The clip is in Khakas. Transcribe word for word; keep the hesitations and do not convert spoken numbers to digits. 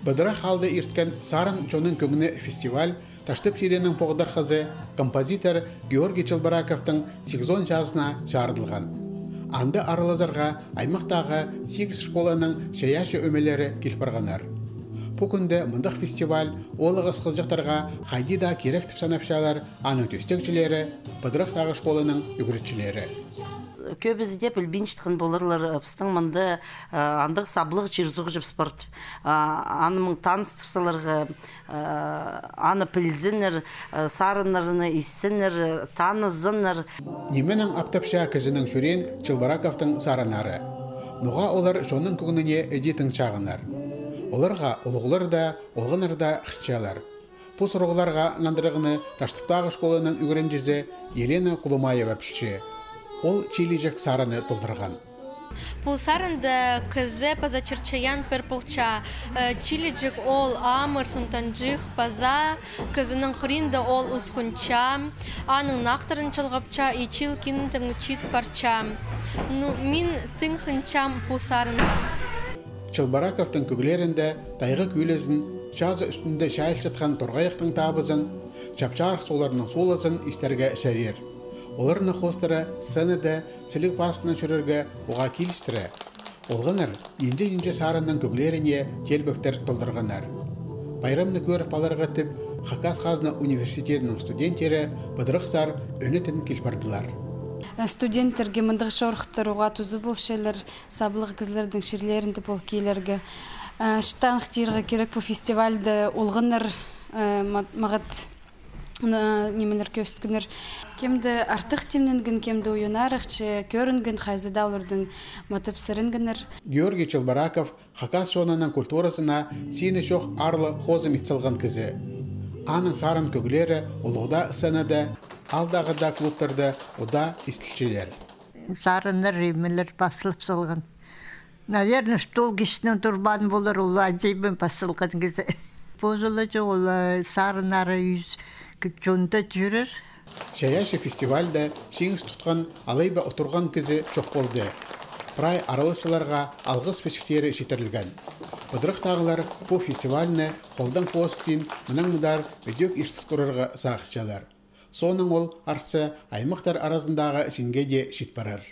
Пыдырах аалда ирткен «Сарын — чонның кӧңні» фестиваль Таштып чирінің поғдархазы, композитор Георгий Челбораковтың сигізон чазына чарыдылған. Анда аралазарға аймахтағы сигіс школаның чайаачы ӧмелері кил парғаннар. Пу кӱнде мындағ фестиваль оолағас хызыҷахтарға хайди даа кирек тіп санапчалар аның тӧстегҷілері, Пыдырахтағы школаның ӱгретчілері. Кӧбізі дее пілбинчеткен поларлар, пістің мында, а, андағ саблығ чир суғҷыбыс пар тіп. А, аны мындағ таныстыр саларға, а, аны пілзіннер, а, сарыннарны исчезіннер, танызыннар. Нименең аптапча кізінің чӱреен Челбораковтың сарыннары? Ноға олар чонның кӧңніне іди тыңчағаннар? Оларға улуғлар даа, олғаннар даа хынчалар. Пу сурығларға нандырығны Таштыптағы школаның ӱгренҷізі Елена Кулумаева пілче. Ол «Чиліҷек» сарыны толдырған. Пу сарында кізі паза чарчаян пір полча. Э, чиліҷек ол амыр сынтанҷых, паза кізінің хыринда ол усхунча, аның нахтырын чалғапча и чыл кинтің чит парча. Ну, мин тың хынчам пу сарынға. Челбораковтың кӧглерінде тайға кӧлезін, чазы ӱстӱнде чайылчатхан торғайахтың табызын, чапчарых суғларның сулазын истерге чарир. Оларны хоостыра сценада сіліг пастынаң чӧрерге уғаа килістіре. Олғаннар нинҷе-нинҷе сарынның кӧглеріне теелбектер толдырғаннар. Пайрамны кӧріп аларға тіп, Хакас хазна университедінің студенттері Пыдырахсар ӧнетін кил пардылар. Студенттерге мындағ чорыхтар уғаа туза полчалар. Саблығ кізілернің чирлерінде пол килерге. Э, читаннах тирге кирек, пу фестивальда олғаннар, э, ма-, мағат, н-, нимелер кӧзіткеннер. Кем-де артых тимненген, кем-де уйанарах че кӧрінген, хайзы даа оларның матап сарингеннер. Георгий Челбораков хакас чонының культуразына сині чох аарлығ хозым ит салған кізі. Аның сарын кӧглері улуғ даа сценада, аалдағы даа клубтарда удаа истілчелер. Сарыннар, нимелер пазылып салған. Наверно, стол кистінең турбаан полар, ол аҷайбын пазылған кізі. Позылы чох, ол, э, сарыннары ӱс чонда чӧрер. Чайаачы фестивальда чиңіс тутхан алай ба утырған кізі чох полды. Прай араласчыларға алғыс пічіктері читірілген. Пыдырахтағылар пу фестивальны холдаң хоостыын мынаң мындар ідӧк иртіп турарға сағынчалар. Соонаң ол артыс аймахтар аразындағы синге дее чит парар.